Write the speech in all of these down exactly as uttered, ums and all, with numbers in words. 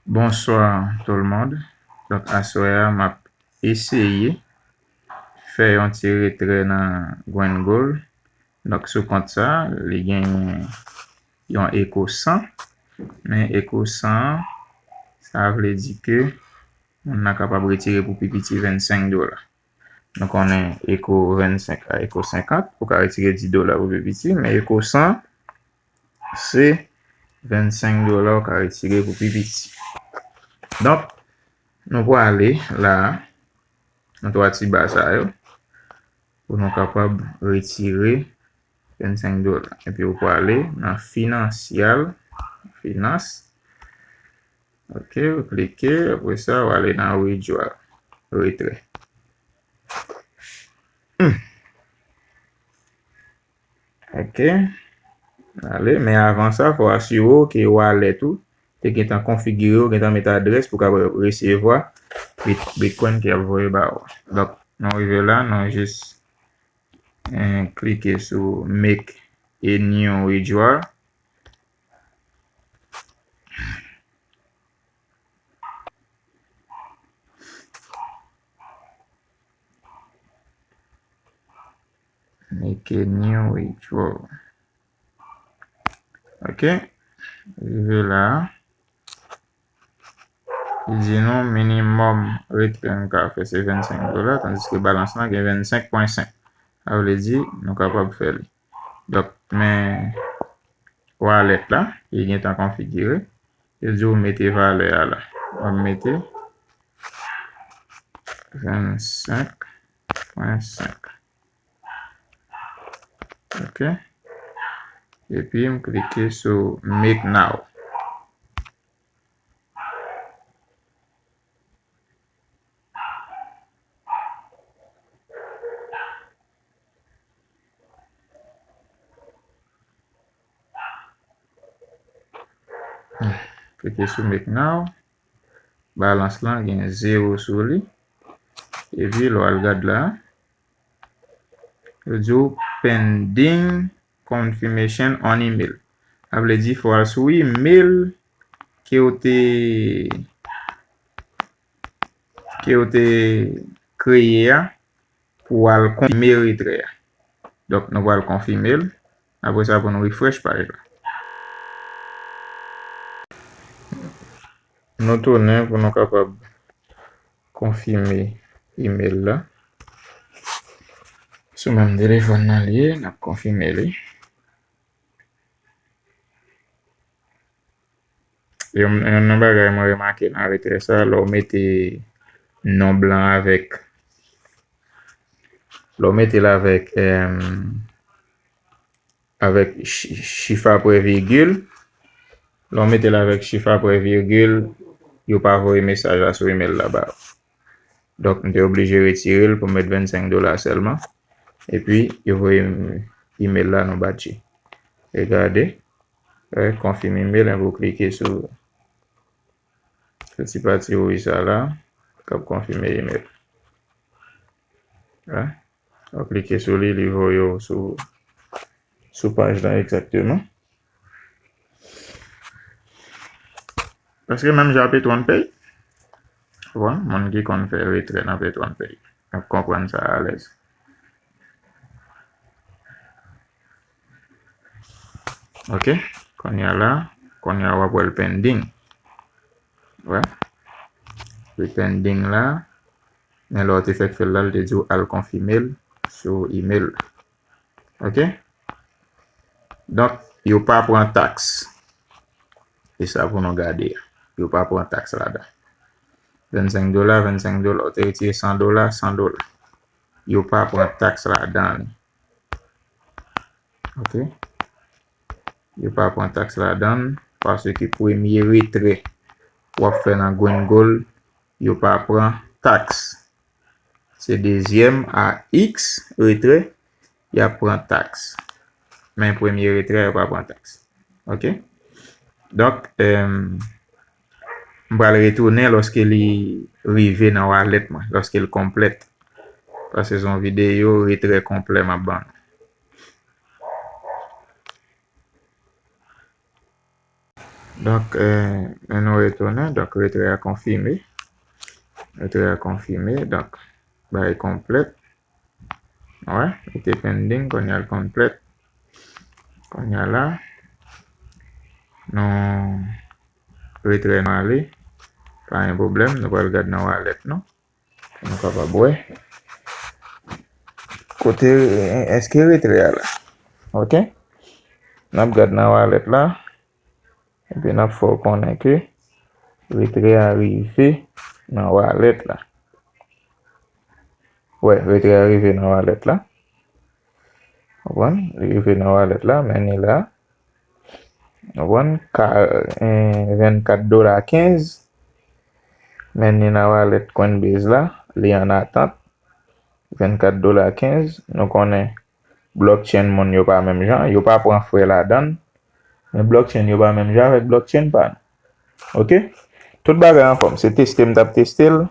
Bonsoir tout le monde. Donk, aswè a, m ap eseye fè yon ti retrè nan Green Gold. Donk, sou kont sa, li gen yon Echo san. Men Echo san an, sa vle di ke moun nan kapab retire pou pi piti vennsenk dola. Nou konnen Echo vennsenk a Echo senkant, ou ka retire dis dola pou pi piti, men Echo san, se vennsenk dola ou ka retire pou pi piti. Donk, nou prale la a, nan twa ti ba sa yo, pou nou kapab retire vennsenk dola. Epi ou prale nan finansyal, finans. Ok, ou klike, apre sa, ou ale nan withdraw, retrè. Hmm. Ok. Ale, men avan sa, fò asire w ke wallet ou te gentan konfigire, ou gentan met adrès pou w kapab resevwa bit-, Bitcoin ke y ap voye ba ou. Donk, nou rive la, nou jis, eh, klike sou Make a new withdrawal. Make a new withdrawal. Ok. Rive la. Li di nou minimum retrè nou ka fè se vennsenk dola, tandiske balans lan gen vennsenk pwen senk. Sa vle di nou kapab fè li. Donk, men wallet la, li gentan konfigire. Yo di w mete valè a la. W ap mete vennsenk pwen senk. Ok. Epi m klike sou Make Now. Klike sou Make Now. Balans lan gen zewo sou li. Epi lè w al gad la, yo di w pending confirmation on email. Sa vle di fò w al sou email ke w te, ke w te kreye a pou w al konfime retrè a. Donk, nou pral konfime l. Apre sa, pou nou refresh paj la. Nou tounen pou nou kapab konfime email la. Sou menm telefòn nan li ye, n ap konfime li. Yon, yon nan bagay mwen remake nan retrè sa, lè w mete non blan avèk, lè w mete l avèk, em, avèk chi-, chif apre vigil, lè w mete l avèk chif apre vigil, yo pa voye mesaj la sou email la ba ou. Donk, m te oblije retire l pou m met vennsenk dola sèlman. Epi, yo voye m email la nan batri. E gade, wè, confirm email, epi w klike sou, sou ti pati wouj sa la, k ap konfime email. Wè, w klike sou li, li voye w sou, sou paj la egzakteman. Èske menm jan Petron Pay? Bon, moun ki konn fè retrè nan Petron Pay ap konprann sa alèz. Ok, kounye a la, kounye a w ap wè l pending. Wè. Li pending la, men lè w te fèk fè l la, l te di w al konfime l sou email. Ok? Donk, yo pa pran taks. E sa pou nou gade a. Yo pa pran taks ladan. Vennsenk dola, vennsenk dola. Ou te retire san dola, san dola. Yo pa pran taks ladan li. Ok? Yo pa pran taks ladan l, paske premye retrè w ap fè nan Green Gold, yo pa pran taks. Se dezyèm a X retrè, y ap pran taks. Men premye retrè, yo pa pran taks. Ok? Donk, em, m pral retounen lòske li rive nan wallet mwen, lòske l konplèt. Paske se yon videyo retrè konplè m ap ban nou. Donk, eh, men nou retounen. Donk, retrè a konfime. Retrè a konfime. Donk, bay konplèt. Wè, li te pending, kounye a l konplèt. Kounye a la, nou retrè nou ale. Pa gen pwoblèm, nou pral gad nan wallet nou. Pou nou kapab wè. Kote, èske retrè a la? Ok. N ap gad nan wallet la. Epi n ap fè w konnen ke retrè a rive nan wallet la. Wè, retrè a rive nan wallet la. Konprann? Li rive nan wallet la, men ni la. Konprann? Ka, eh, vennkat dola kenz. Men ni nan wallet Coinbase la. Li an atant. Vennkat dola kenz. Nou konnen blockchain moun yo pa menm jan. Yo pa pran frè ladan l. Men blockchain yo pa menm jan avèk blockchain pa nou. Ok? Tout bagay anfòm. Se teste m t ap teste l.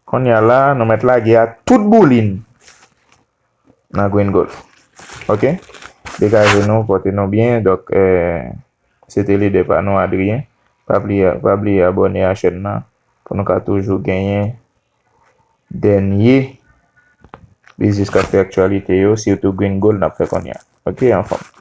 Kounye a la, nou mèt lage a tout boulin nan Green Gold. Ok? Degaje nou, pote nou byen. Donk, eh, se te lidè pa nou, Adrien. Pa bliye, pa bliye abòne a chèn nan pou nou ka toujou genyen dènye biznis k ap fè aktyalite yo, sitou Green Gold n ap fè kounye a. Ok, anfòm.